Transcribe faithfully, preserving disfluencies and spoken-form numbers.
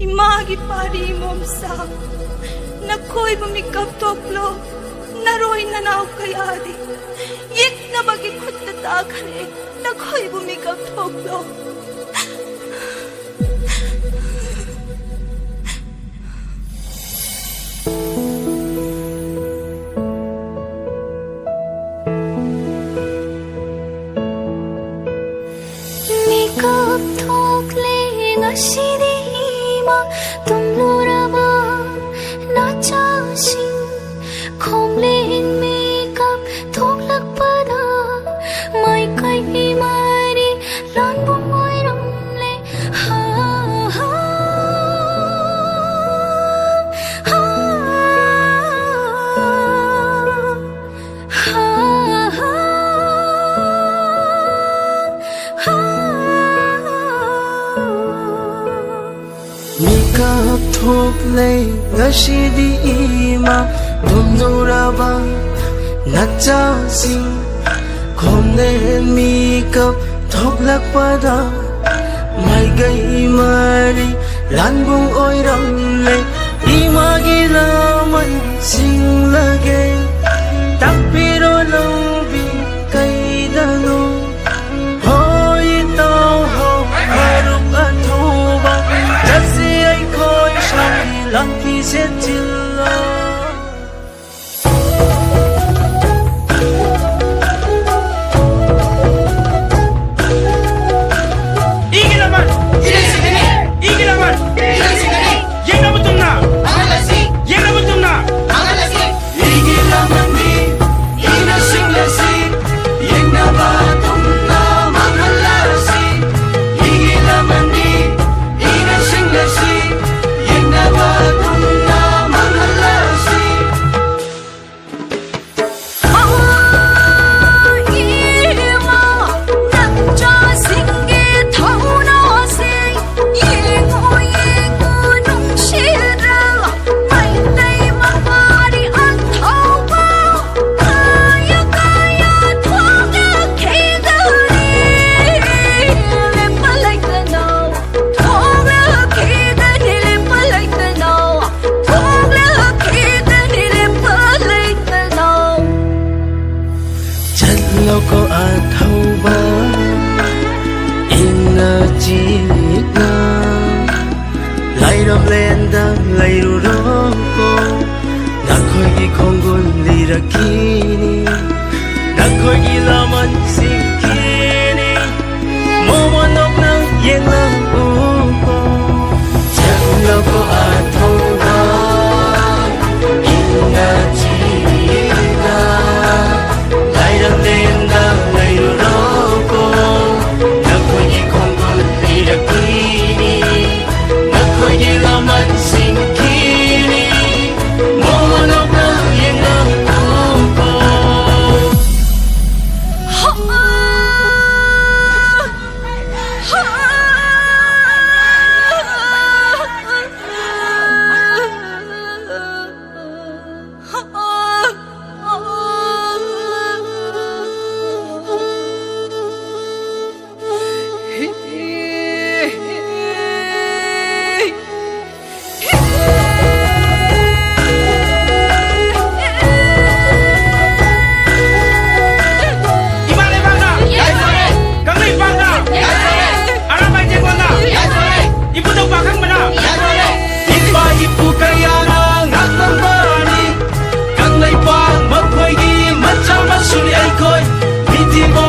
ꯏꯃꯥꯒꯤ ꯄꯥꯔꯤ ꯃꯣꯝꯁꯥ, ꯅꯈꯣꯏꯕꯨ ꯃꯤꯀꯞ ꯊꯣꯛꯂꯣ꯫ ꯅꯔꯣꯏ ꯅꯅꯥꯎ ꯀꯌꯥꯗꯤ ꯌꯦꯛꯅꯕꯒꯤ ꯈꯨꯠꯇ ꯇꯥꯈ꯭ꯔꯦ꯫ ꯅꯈꯣꯏꯕꯨ ꯃꯤꯀꯞ ꯊꯣꯛꯂꯣ꯫ ꯃꯤꯀꯞ ꯊꯣꯛꯂꯦ ꯉꯁꯤꯗꯤ ꯏꯃꯥ, ꯇꯨꯝꯂꯨꯔꯕ ꯅꯆꯥꯁꯤꯡ꯫ ꯈꯣꯝꯂꯦꯟ ꯃꯤꯀꯞ ꯊꯣꯛꯂꯛꯄꯗ ꯃꯥꯏꯀꯩ ꯃꯔꯤ ꯂꯥꯟꯕꯨꯡ ꯑꯣꯏꯔꯝꯂꯦ꯫ ꯍꯥ, ꯍꯥ, ꯍꯥ, ꯍꯥ, ꯍꯥ, ꯍꯥ꯫ ꯃꯤꯀꯞ ꯊꯣꯛꯂꯦ ꯉꯁꯤꯗꯤ ꯏꯃꯥ, ꯇꯨꯝꯂꯨꯔꯕ ꯅꯆꯥꯁꯤꯡ꯫ ꯈꯣꯝꯂꯦꯟ ꯃꯤꯀꯞ ꯊꯣꯛꯂꯛꯄꯗ ꯃꯥꯏꯀꯩ ꯃꯔꯤ ꯂꯥꯟꯕꯨꯡ ꯑꯣꯏꯔꯝꯂꯦ꯫ ꯏꯃꯥꯒꯤ ꯂꯃꯟ ꯁꯤꯡꯂꯒꯦ, ꯇꯥꯛꯄꯤꯔꯣ ꯂꯝꯕꯤ ꯀꯩꯗꯅꯣ꯫ ꯍꯣꯏ ꯏꯇꯥꯎ ꯍꯣ, ꯃꯔꯨꯞ ꯑꯊꯨꯕ ꯆꯠꯁꯤ ꯑꯩꯈꯣꯏ ꯁꯥꯏ ꯂꯝꯕꯤ ꯁꯦꯠꯆꯤꯜꯂꯣ꯫ ꯏꯒꯤ ꯂꯃꯟ! ꯏꯒꯤ ꯂꯃꯟ! ꯌꯦꯛꯅꯕ ꯆꯨꯝꯅ! ꯌꯦꯛꯅꯕ ꯆꯨꯝꯅ! ꯈꯤꯅꯤ, ꯅꯈꯣꯏꯒꯤ ꯂꯃꯟꯁꯤꯡ ꯈꯤꯅꯤ, ꯃꯣꯃꯣꯟ ꯅꯣꯛꯅ ꯌꯦꯡꯂꯛꯎꯀꯣ꯫ ꯆꯠꯂꯣꯀꯣ ꯑꯊꯧꯕ, ꯏꯪꯅ ꯆꯤꯛꯅ, ꯂꯥꯏꯔꯝꯂꯦꯟꯗ ꯂꯩꯔꯨꯔꯣꯀꯣ꯫ ꯅꯈꯣꯏꯒꯤ ꯈꯣꯡꯒꯨꯜ ꯂꯤꯔꯛꯈꯤꯅꯤ, ꯅꯈꯣꯏꯒꯤ ꯂꯃꯟꯁꯤꯡ ꯈꯤꯅꯤ, ꯃꯣꯃꯣꯟ ꯅꯣꯛꯅ ꯌꯦꯡꯂꯛꯎꯀꯣ꯫ ꯏꯃꯥ ꯂꯩꯕꯥꯛꯅ ꯌꯥꯏꯐꯔꯦ꯫ ꯀꯪꯂꯩꯄꯥꯛꯅ ꯌꯥꯏꯐꯔꯦ꯫ ꯑꯔꯥꯕꯥꯏ ꯇꯦꯡꯒꯣꯟꯅ ꯌꯥꯏꯐꯔꯦ꯫ ꯏꯕꯨꯙꯧ ꯄꯥꯈꯪꯕꯅ ꯌꯥꯏꯐꯔꯦ꯫ ꯏꯄꯥ ꯏꯄꯨ ꯀꯌꯥꯅ ꯉꯥꯛꯂꯝꯕꯅꯤ꯫ ꯀꯪꯂꯩꯄꯥꯛ ꯃꯈꯣꯏꯒꯤ ꯃꯆꯥ ꯃꯁꯨꯅꯤ ꯑꯩꯈꯣꯏ꯫ ꯃꯤꯇꯤꯕꯣ